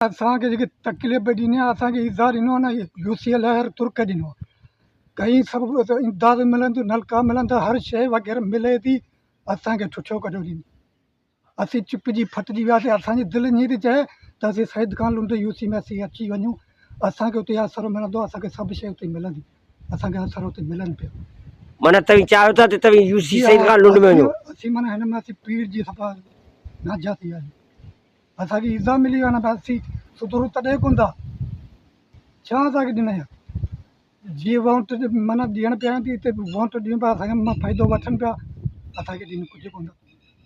اسان کي جيڪي تڪليف ڏني آهي اسان کي ايذاء ڏنو آهي نه يو سي لهر ترڪ ڏنو آهي ڪئي سڀ امداد ملن ٿيون نلڪا ملن ٿا هر شيء وغيره ملي ٿي اسان کي ٺٺيو ڪڍيو ڏني اسين چپجي ڦٽجي وياسين اسان جي دل ائين ٿي چئي ته اسين سيد خان لنڊ يو سي ۾ اسين اچي وڃون اسان کي اتي آسرو ملندو اسان کي سڀ شيء اتي ملندي اسان کي آسرو اتي ملن پيو. معنيٰ توهين چاهيو ٿا ته توهين يو سي جي سيد ها خان لنڊ ۾ اسين وڃو. اسين معنيٰ هن ۾ اسين پيڙجي صفا ناجا ٿي ويا آهيون. اسان کي ايذاء ملي ويو آهي اسين سڌرون تڏهن ڪونه ٿا ڇا اسان کي ڏنائين جي ووٽ معنيٰ ڏيڻ پيا آهن هتي ووٽ ڏيون پيا اسان کي مان فائدو وٺن پيا اسان کي ڏين ڪجهه ڪونه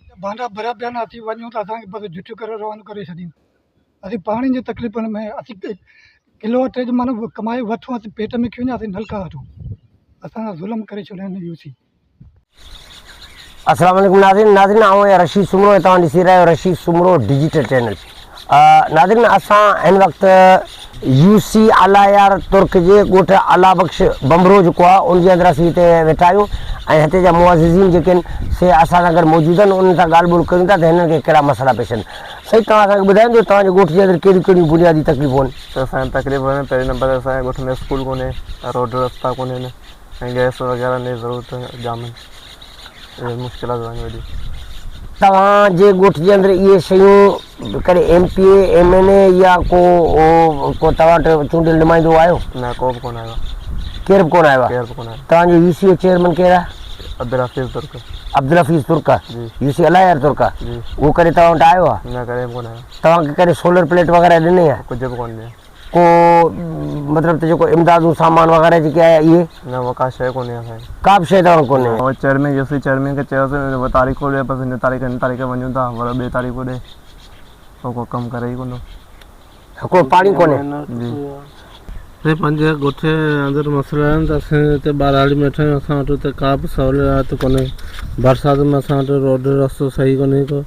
ٿا ڀانڊا ڀريا پيا آهن اسين وڃون ته اسان کي بس جٺيون ڪري روانو ڪري ڇڏين اسين پاڻي جي تڪليفن ۾ اسين ڪلو اٽي جو معنيٰ ڪمائي وٺون اسين پيٽ ۾ کيون يا اسين نلڪا وٺون اسان سان ظلم ڪري ڇڏيو آهن يو سي. السلام عليڪم ناظرين ناظرين آئون آهيان رشيد سومرو ۽ توهان ڏسي رهيا آهيو رشيد سومرو ڊجيٽل چينل ناظرين اسان هن وقت يو سي الايار ترڪ جي ڳوٺ الله بخش بمبرو جيڪو آهي ان جي اندر اسين هتي ويٺا آهيون ۽ هتي جا معززين جيڪي آهن سي اسان سان گڏ موجود آهن انهن سان ڳالهه ٻولهه ڪريون ٿا ته هنن کي ڪهڙا مسئلا پيش آهن سائين توهان اسان کي ٻڌائيندو توهان جي ڳوٺ جي اندر ڪهڙيون ڪهڙيون بنيادي تڪليفون آهن ته اسان کي تڪليف آهن پهرين نمبر تي اسان جي ڳوٺ ۾ اسڪول ڪونهي روڊ رستا ڪونهن ۽ گئس وغيره جي ضرورت جام آهن اهي مشڪلات آهن وڏيون. توهان جي ڳوٺ جي اندر اهي شيون ڪڏهن M P A, M N A يا ڪو ڪو توهان وٽ چونڊيل نمائندو آيو؟ نه ڪو به ڪونه آيو آهي. ڪير به ڪونه آيو آهي؟ ڪير به ڪونه آيو. توهان جو يو سي جو چيئرمين ڪير آهي؟ عبدالحفيظ ترڪ. عبدالحفيظ ترڪ جي. يو سي الله يار ترڪ جي. اهو ڪڏهن توهان وٽ آيو آهي؟ نه ڪڏهن به ڪونه آيو. توهان کي ڪڏهن سولر پليٽ وغيره ڏني آهي؟ ڪجهه به ڪونه ڏني. ڪو مطلب ته جيڪو امدادون سامان وغيره جيڪي آيا اهي؟ نه اها ڪا شيء ڪونهي اسان کي. ڪا به شيء توهان وٽ ڪونهي. اهو چيئرمين يو سي چيئرمين کي چيوسين اهو تاريخون ڏي بس هن تاريخ هن تاريخ وڃون ٿا وري ٻي تاريخون ڏي پوء ڪو ڪم ڪري ئي ڪونه ٿو. ڪو پاڻي ڪونهي. جي. سائين پنهنجي ڳوٺ جي اندر مسئلا آهن ته اسين هتي ٻهراڙي ۾ ويٺا آهيون اسان وٽ هتي ڪا به سهوليات ڪونهي برسات ۾ اسان وٽ روڊ رستو صحيح ڪونهي ڪو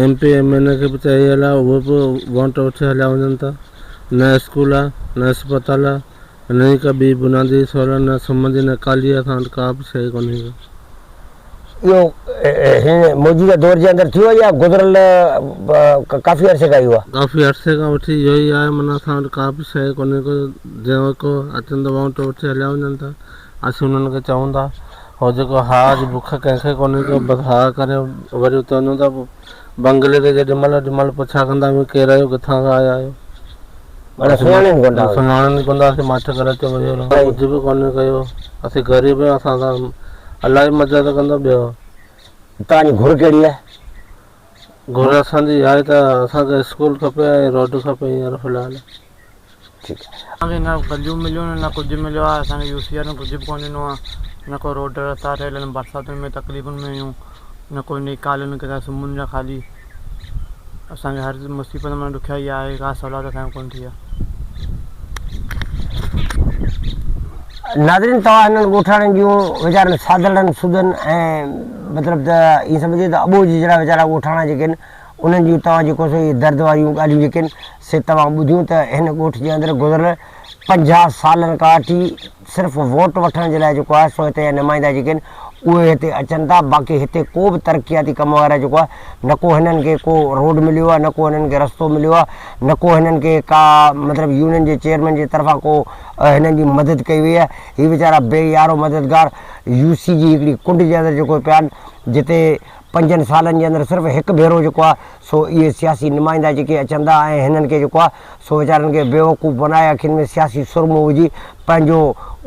M P M N A کي به چئي هليا اهي به وونٽ وٺي هليا وڃن ٿا نه اسڪول آهي نه اسپتال آهي نه ئي ڪا ٻي بنيادي سهولت نه سمهندي نه ڪالي اسان وٽ ڪا به شيء ڪونهي ڪا. اهو هن موجوده دور جي اندر ٿيو آهي يا گذريل ڪافي عرصي کان اهو آهي؟ ڪافي عرصي کان وٺي اهو ئي آهي معنيٰ اسان وٽ ڪا به شيء ڪونهي ڪو جنهن وقت ڪو اچن ته وونٽ وٺي هليا وڃن ٿا اسين انهن کي چئون ٿا هو جيڪو ها جي بک ڪنهن کي ڪونهي ڪو بس ها ڪري وري اتي وڃون ٿا پوء بنگلي تي جيڏي مهل اوڏي مهل پڇا ڪندا آهيون ڪير آهيو ڪٿان کان آيا آهيو معنيٰ سڃاڻين ڪونه ٿا سڃاڻن ئي ڪونه ٿا اسين ماٺ ڪري اچي ويهي رهون ڪجهه به ڪونهي ڪيو اسين غريب آهيون اسان سان الله ئي مدد ڪندو ٻيو توهان جي گهر ڪهڙي آهي؟ گهر اسان جي اها آهي ته اسان کي اسڪول کپي ۽ روڊ کپي هينئر في الحال. ٺيڪ آهي. اسان کي نه گليون مليون نه ڪجهه مليو آهي اسان کي يو سي وارن ڪجهه به ڪونه ڏنو آهي نه ڪو روڊ رستا ٺهيل آهن برساتن ۾ تڪليفن ۾ آهيون نه ڪوئي نيڪال نه ڪٿان سمهن جا خالي اسان کي هر مصيبت ۾ ڏکيائي آهي ڪا سهولت اسان کي ڪونه ٿي آهي. ناظرين توهان هنن ڳوٺاڻن جون ويچارن سادڙن سڌن ۽ مطلب ته ائين سمجهجي ته اٻوجهه جهڙا ويچارا ڳوٺاڻا جيڪي آهن انهن جون توهان جيڪو سو اهي درد واريون ڳالهيون جيڪي آهن سي توهان ٻڌيون ته هن ڳوٺ جي اندر گذريل 50 سالن کان وٺي صرف ووٽ وٺڻ جي لاء جيڪو آهي سو هتي جا نمائندا جيڪي آهن اهي هتي اچن ٿا باقي هتي ڪو به ترقياتي ڪم وغيره جيڪو آهي نه ڪو هنن کي ڪو روڊ مليو آهي نه ڪو هنن کي رستو مليو آهي نه ڪو هنن کي ڪا مطلب يونين جي چيئرمين جي طرفان ڪو هنن جي مدد ڪئي وئي آهي هي ويچارا بي يارو مددگار يو سي جي هڪڙي ڪنڊ جي اندر جيڪو پيا آهن جتي پنجن سالن جي اندر صرف هڪ ڀيرو جيڪو آهي سو اهي سياسي نمائندا جيڪي اچن ٿا ۽ هنن کي جيڪو آهي سو ويچارن کي بيوقوف بنائي اکين ۾ سياسي سرمو وجهي پنهنجو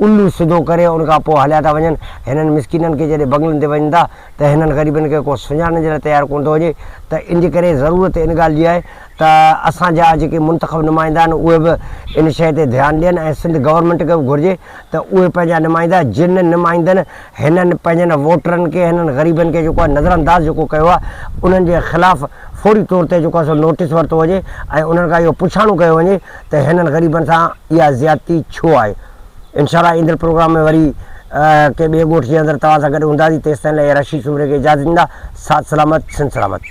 الو سڌو ڪري ان کان پوء هليا ٿا وڃن. هنن مسڪينن کي جڏهن بنگلن تي وڃن ٿا ته هنن غريبن کي ڪو سڃاڻڻ جي لاء تيار ڪونه ٿو وڃي ته ان جي ڪري ضرورت ان ڳالهه جي آهي ته اسان جا جيڪي منتخب نمائندا آهن اهي به ان شيء تي ڌيان ڏين ۽ سنڌ گورنمينٽ کي به گهرجي ته اهي پنهنجا نمائندا جن نمائندن هنن پنهنجن ووٽرن کي هنن غريبن کي جيڪو آهي نظرانداز جيڪو ڪيو آهي انهن جي خلاف فوري طور تي جيڪو آهي سو نوٽيس ورتو وڃي ۽ انهن کان اهو پڇاڻو ڪيو وڃي ته هنن غريبن سان اها زيادتي ڇو آهي انشاء الله ايندڙ پروگرام ۾ وري ڪنهن ٻئي ڳوٺ جي اندر توهان سان گڏ هونداسين تيستائين لاء رشيد سومري کي اجازت ڏيندا ساٿ سلامت سنڌ سلامت.